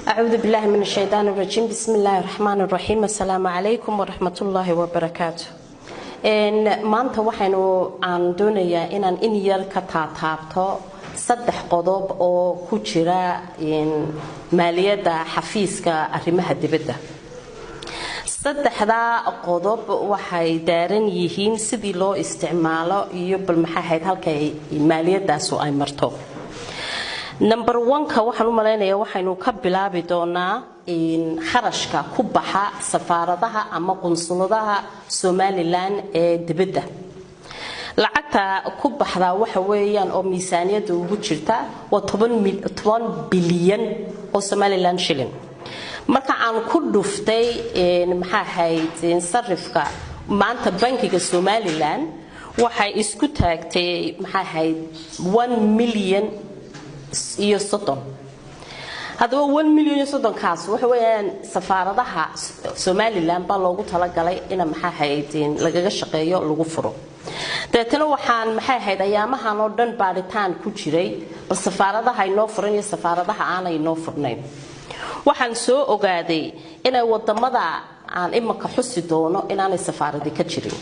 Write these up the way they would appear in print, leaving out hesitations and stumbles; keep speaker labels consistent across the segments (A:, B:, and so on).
A: أعوذ بالله من الشيطان الرجيم، بسم الله الرحمن الرحيم، السلام عليكم ورحمة الله وبركاته. Maanta waxaynu aan doonayaa inaan in yar ka taataabto saddex qodob oo ku jira maaliyadda xafiiska arrimaha dibadda. Saddexdaa qodob waxay daaran yihiin sidii loo isticmaalo iyo bal maxaa ahayd halkay maaliyadaasu ay marto. Number one-ka waxaan u malaynayaa waxaynu ka bilaabi doonaa kharashka ku baxa safaaradaha ama qunsuladaha Somaliland ee dibadda. Lacagta ku baxdaa waxa weeyaan oo miisaaniyadda ugu jirta waa 10 bilyan oo Somaliland shilling. Marka aan ku dhuftay, maxaa ahayd, sarifka maanta bankiga Somaliland, waxay isku taagtay, maxaa ahayd, 1 million iyo 30. Haddaba 1 million iyo 30kaas waxa weeyaan safaaradaha Somaliland baa loogu talagalay ina, maxaa ahayd, lagaga shaqeeyo, lagu furo. Dabeetana waxaan, maxay ahayd, ayaamahan oo dhan baadhitaan ku jiray bal safaaradaha inoo furan iyo safaaradaha aanay inoo furnayn. Waxaan soo ogaaday inay wadamada aan imanka xusi doono inaanay safaaradi ka jirin.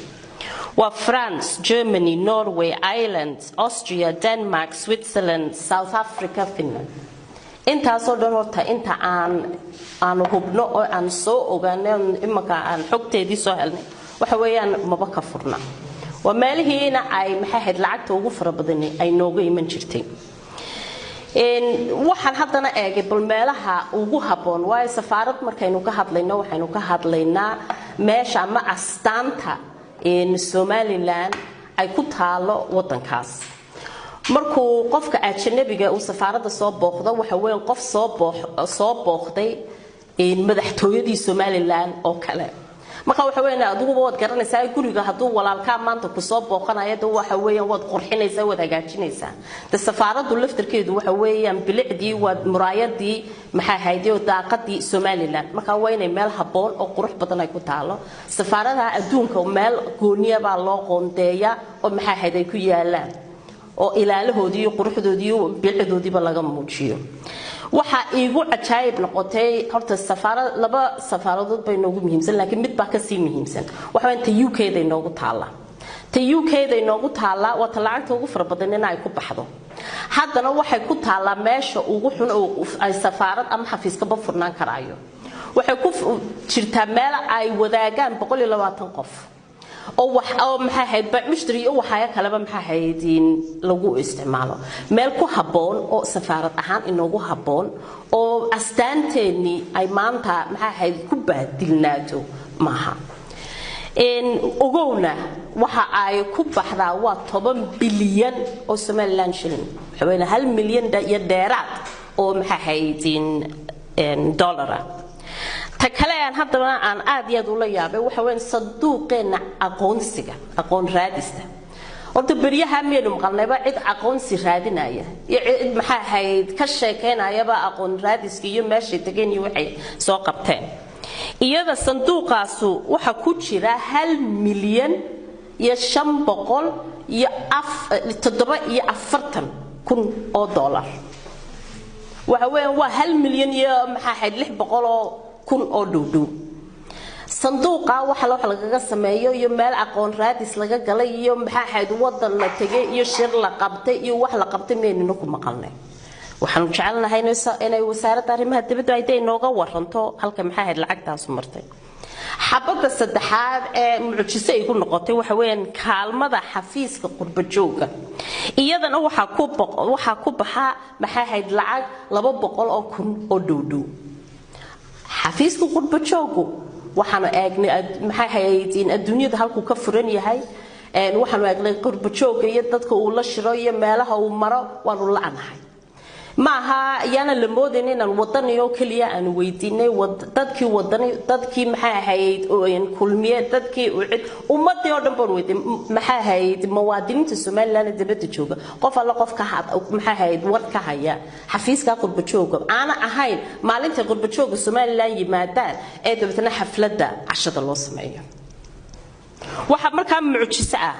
A: Waa France, Germany, Norway, Ireland, Austria, Denmark, Switzerland, South Africa, Finland. Intaasoo dhan horta inta aan aanu hubno oo aan soo ogaanay, imanka aan xogteedii soo helnay, waxa weeyaan maba ka furna. Waa meelihiina ay, maxay ahayd, lacagta ugu fara badani ay nooga iman jirtay. Waxaan haddana eegay bal meelaha ugu habboon, waayo safaarad markaynu ka hadlayno waxaynu ka hadlaynaa meesha ama astaanta Somaliland ay ku taalo wadankaas. Markuu qofka ajanabiga uu safaaradda soo booqdo, waxa weyn qof soo booqday madaxtooyadii Somaliland oo kale. Marka waxa weeyaan adiguba waad garanaysaa, guriga hadduu walaalkaa maanta kusoo booqanayo, de waxa weeyaan waad qurxinaysaa, waad hagaajinaysaa. De safaaraddu laftarkeedu waxa weeyaan bilicdii, waa muraayadii, maxaa ahayd, oo daaqadii Somaliland. Marka waa inay meel habboon oo qurux badan ay ku taalo. Safaaradaha adduunka meel gooniya baa loo qoondeeya oo, maxaa ahayd, ay ku yaalaan oo ilaalahoodii iyo quruxdoodii iyo bilicdoodiiba laga muujiyo. Waxaa iigu cajaayib noqotay horta safaarad, laba safaaradood bay noogu muhiimsan, laakiin mid baa kasii muhiimsan. Waxa weyn ta UK da inoogu taalla. Ta UK da inoogu taalla waa ta lacagta ugu fara badan in ay ku baxdo. Haddana waxay ku taallaa meesha ugu xun oo ay safaarad ama xafiiskaba furnaan karaayo. Waxay ku jirtaa meel ay wadaagaan 120 qof oo wax oo, maxay ahayd, mushtari iyo waxaya kaleba, maxay ahayd, in lagu isticmaalo. Meel ku habboon oo safaarad ahaan inoogu habboon oo astaanteennii ay maanta, maxay ahayd, ku baadilnaato maaha. Ogowna waxa ay ku baxdaa waa 10 bilyan oo Somaliland shilling, waxa weyn 1 milyan iyo dheeraad oo, maxay ahayd, dollara. Ta kale aan haddana aan aad iyo aad ula yaabay waxa weyn sanduuqeenna aqoonsiga, aqoon raadista. Horta beryaha miyaynu maqalnayba cid aqoonsi raadinaya iyo cid, maxaa ahayd, ka sheekaynayaba aqoon raadiska iyo meeshay tageen iyo waxay soo qabteen? Iyada sanduuqaasu waxa ku jira 1,547,000 oo dollar. Waxa weeyaan waa 1 milyan iyo, maxaa ahayd, 600,000 oo dhowdhow. Sanduuqa waxa wax lagaga sameeyo iyo meel aqoon raadis laga galay iyo, maxaa ahayd, wadan la tegay iyo shir la qabtay iyo wax la qabtay miyaynuna ku maqalnay? Waxaanu jecelnahay inay wasaaradda arrimaha dibadda ay inooga waranto halka, maxaa ahayd, lacagtaasu martay. Xabadda saddexaad ee mucjiso ay ku noqotay waxa weeyaan kaalmada xafiiska qurbajooga. Iyadana waxaa ku baxa, maxaa ahayd, lacag 200,000 oo dhowdhow. Xafiiska qurbajoogu waxaanu eegnay, maxay ahayd, in adduunyada halkuu ka furan yahay. Waxaanu eegnay qurbajooga iyo dadka uu la shiro iyo meelaha uu maro. Waanu la'nahay. Maaha yaana la moodayn inaan wadaniyo keliya aanu weydiinay. Dadkii wadani, dadkii, maxay ahayd, Kulmiye, dadkii UCID, ummadii oo dhan baan weydiinay, maxay ahayd, muwaadiniinta Somaliland ee dibadda jooga. Qof alla qof ka, maxay ahayd, war ka haya xafiiska qurbajooga aana ahayn maalinta qurbajooga Somaliland yimaadaan ee dabeetana xafladda cashada loo sameeyo. Waxa markaa mucjiso ah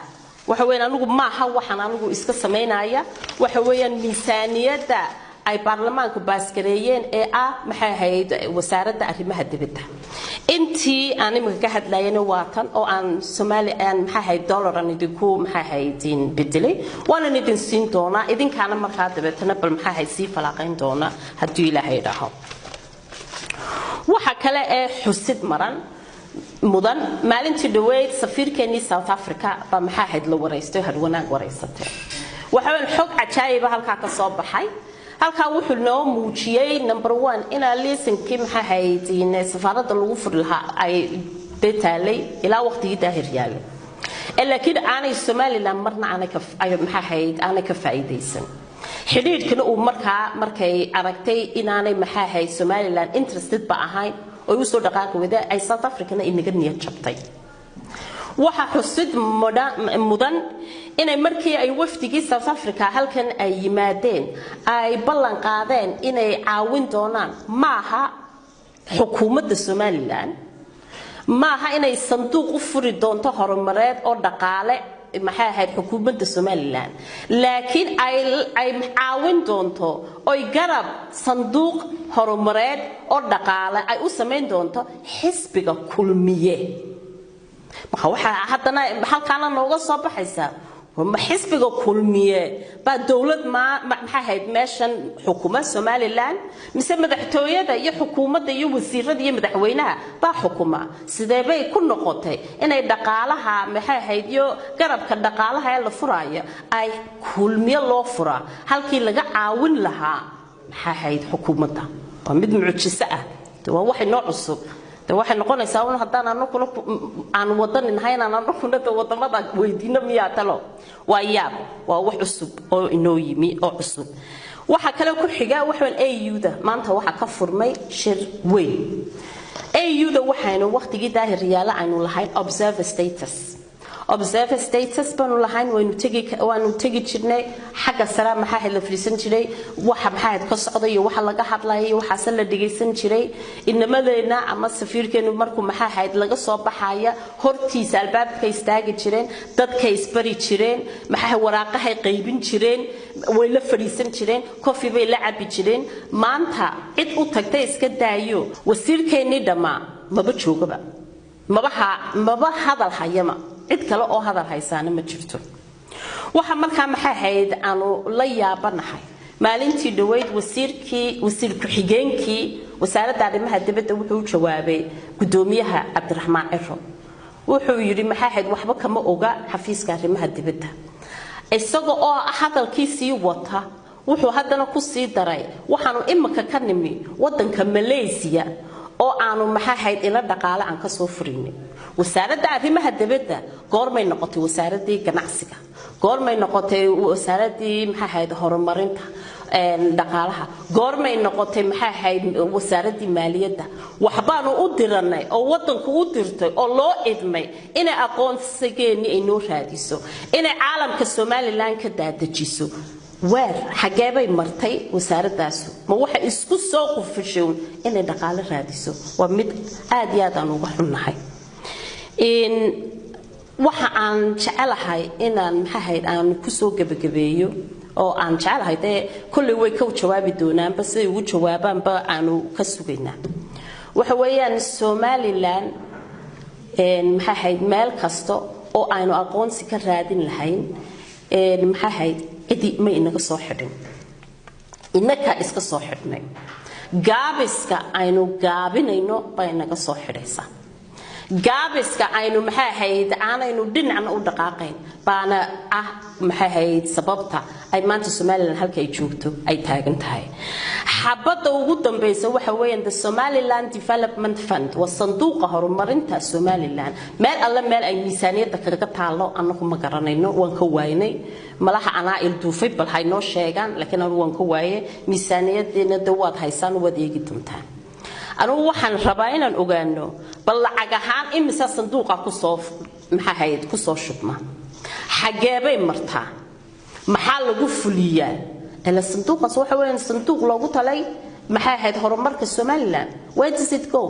A: waxa weeyaan, anigu maaha waxaan anigu iska samaynaya, waxa weeyaan miisaaniyadda Ay baarlamaanku baaskareeyeen ee ah, maxay ahayd, wasaaradda arrimaha dibadda. Intii aan iminka ka hadlayana waa tan oo aan Soomaali aan, maxay ahayd, dollar aan idinku, maxay ahayd, bedelay, waanan idin siin doonaa. Idinkaana markaa dabeetana bal, maxay ahayd, sii falaaqayn doona haddii Ilaahay dhaho. Waxa kale ee xusid maran mudan, maalintii dhaweyd safiirkeenii South Africa baa, maxaa ahayd, la waraystay, Hadwanaag waraysatay. Waxaa xog cajaayiba halkaa ka soo baxay. Halkaa wuxuu noo muujiyey, number one, inaa liisankii, maxaa ahayd, safaaradda lagu furi lahaa ay dee taalay ilaa waqtigii Daahir yaalay, laakiin aanay Somaliland marna aanay ka, maxaa ahayd, aanay ka faa'iidaysan xidhiidhkana uu markaa markay aragtay inaanay, maxaa ahayd, Somaliland interested ba ahayn oy usoo dhaqaaqi wada, ay South Africana inaga niyad jabtay. Waxa xusid mudan inay markii ay wafdigii South Africa halkan ay yimaadeen ay ballan qaadeen inay caawin doonaan, maaha xukuumadda Somaliland, maaha inay sanduuq u furi doonto horumareed oo dhaqaale, maxay ahayd, xukuumadda Somaliland, laakiin ay caawin doonto oy garab sanduuq horumareed oo dhaqaale ay u samayn doonto xisbiga Kulmiye. Marka waxaa haddana halkaana nooga soo baxaysaa, xisbiga Kulmiye baa dowlad ma, maxay ahayd, meeshan xukuma Somaliland, mise madaxtooyada iyo xukuumadda iyo wasiirada iyo madaxweynaha baa xukuma? Sidee bay ku noqotay inay dhaqaalaha, maxay ahayd, iyo garabka dhaqaalaha ee la furaayo ay Kulmiye loo furaa halkii laga caawin lahaa, maxay ahayd, xukuumadda? Waa mid mucjiso ah, waa wax inoo cusub. De waxay noqonaysaa un haddaan anaguna aan wadani nahay inaan anaguna de wadamada weydiino miyaa talo? Waa yaab, waa wax cusub oo inoo yimi oo cusub. Waxaa kale ku xiga waxaan AU-da maanta waxaa ka furmay shir weyn. AU-da waxaynu waqtigii Daahir Riyaale aynu lahayn observer status. Observer status baanu lahayn, waynu tegi, waanu tegi jirnay xagga sare, maxaa ahayd, la fadhiisan jiray, waxa, maxaa ahayd, ka socda iyo waxa laga hadlaya iyo waxaase la dhagaysan jiray. Inamadeenna ama safiirkeenu markuu, maxaa ahayd, laga soo baxaya hortiisa albaabka istaagi jireen, dadkay isbari jireen, maxaa, waraaqahay qaybin jireen, way la fadhiisan jireen, coffee bay la cabi jireen. Maanta cid u tagtay iska daayo, wasiirkeennii dhammaa maba joogaba, maba hadal hayama, cid kale oo hadal haysaana ma jirto. Waxa markaa, maxay ahayd, aanu la yaabanahay, maalintii dhaweyd wasiirkii, wasiir ku-xigeenkii wasaaradda arrimaha dibadda wuxuu u jawaabay guddoomiyaha Cabdiraxmaan Ciro. Wuxuu yidhi, maxay ahayd, waxba kama oga xafiiska arrimaha dibadda. Isaga oo hadalkii sii wata wuxuu haddana ku sii daray, waxaanu imika ka nimi wadanka Malaysia oo aanu, maxay ahayd, ila dhaqaale aan kasoo furinay. Wasaaradda arrimaha dibadda goormay noqotay wasaaraddii ganacsiga? Goormay noqotay wasaaraddii, maxay ahayd, horumarinta dhaqaalaha? Goormay noqotay, maxay ahayd, wasaaraddii maaliyadda? Waxbaanu u diranay oo wadanku u dirtay oo loo idmay inay aqoonsigeennii ay noo raadiso, inay caalamka Somaliland ka daadajiso. Weer xageebay martay wasaaradaasu? Ma waxay isku soo qufishown inay dhaqaale raadiso? Waa mid aad iyo aad aan uga xunnahay. Waxa aan jecelahay inaan, maxahayd, aan kusoo gebagabeeyo oo aan jecelahay, dee kolley way ka jawaabi doonaanba, siday ugu jawaabaanba aanu ka sugaynaa, waxa weeyaan Somaliland, maxay ahayd, meel kasta oo aynu aqoonsi ka raadin lahayn, maxay ahayd, cidi ma inaga soo xidhin, inakaa iska soo xidhnay. Gaabiska aynu gaabinayno baa inaga soo xidhaysa. Gaabiska aynu, maxay ahayd, aanaynu dhinacna u dhaqaaqayn baana ah, maxay ahayd, sababta ay maanta Somaliland halka ay joogto ay taagan tahay. Xabadda ugu dambaysa waxa weeyaan the Somaliland Development Fund, waa sanduuqa horumarinta Somaliland. Meel alle meel ay miisaaniyadda kaga taallo annagu ma garanayno, waan ka waaynay. Malaha anaa ilduufay, bal haynoo sheegaan, laakiin anigu waan ka waaye. Miisaaniyadeena de waad haysaan, waad eegi doontaan. Anugu waxaan rabaa inaan ogaano bal lacag ahaan imisa sanduuqa kusoo, maxaa ahayd, kusoo shubma, xageebay martaa, maxaa lagu fuliyaa? Ila sanduuqaas waxa weeyaan sanduuq loogu talay, maxay ahayd, horumarka Somaliland. Where does it go?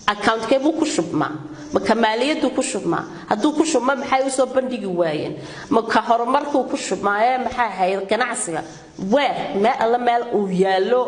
A: Accountkee buu ku shubmaa? Maka maaliyaduu ku shubmaa? Hadduu ku shubma, maxay usoo bandhigi waayeen? Maka horumarkuu ku shubmaaye, maxay ahayd ganacsiga weer? Meel alla meel uu yaallo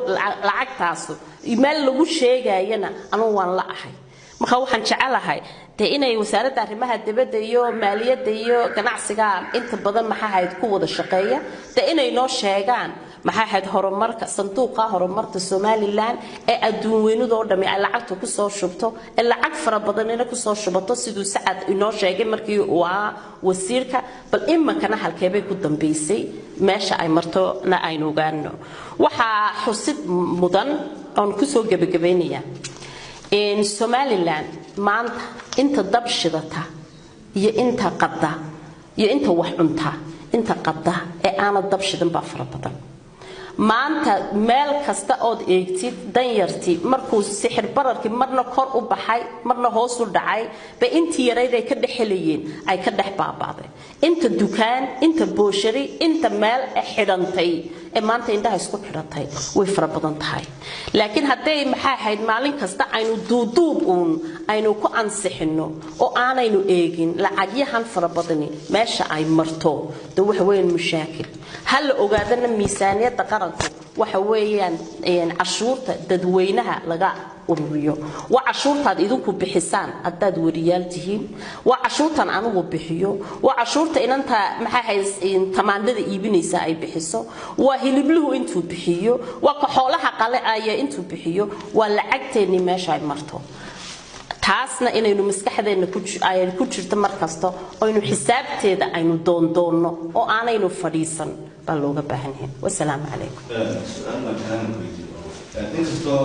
A: lacagtaasu, meel lagu sheegayana anugu waan la ahay. Marka waxaan jecelahay dee inay Wasaaradda Arrimaha Dibadda iyo Maaliyadda iyo Ganacsiga inta badan, maxaa ahayd, ku wada shaqeeya, dee inay noo sheegaan, maxaa ahayd, horumarka sanduuqa horumarta Somaliland ee adduun weynidoo dhami ay lacagta kusoo shubto, ee lacag fara badanina kusoo shubato, siduu Sacad inoo sheegay markii uu ahaa wasiirka. Bal iminkana halkeebay ku dambaysay? Meesha ay martona aynu ogaano. Waxaa xusid mudan oon kusoo gebagabaynaya, Somaliland maanta inta dab shidata iyo inta qadda iyo inta wax cunta, inta qadda ee aana dab shidan baa fara badan. Maanta meel kasta ood eegtid, danyartii markuu sixir bararkii marna kor u baxay, marna hoos u dhacay, bay intii yarayd ay ka dhex helayeen ay ka dhex baabaaday. Inta dukaan, inta booshari, inta meel xidhantay ee maanta indhaha isku xidhatay way fara badan tahay. Laakiin hadday, maxay ahayd, maalin kasta aynu duuduub uun aynu ku ansixino oo aanaynu eegin lacagyahan fara badani meesha ay marto, de waxa weeyaan mushaakil. Ha la ogaadana, miisaaniyadda qaranku waxa weeyaan cashuurta dadweynaha laga ururiyo. Waa cashuurtaad idinku bixisaan haddaad wariyaal tihiin, waa cashuurtan anigu bixiyo, waa cashuurta inanta, maxaa ahayd, tamaandhada iibinaysa ay bixiso, waa hilibluhu intuu bixiyo, waa ka xoolaha qaleaya intuu bixiyo. Waa lacagteennii meesha ay marto. Taasna inaynu maskaxdeenna ay ku jirto mar kasta, aynu xisaabteeda aynu doondoonno oo aanaynu fadhiisan baa looga baahan yahay. Wasalaamu calaykum.
B: Su-aal baan kaan weydiiyo. Inkastoo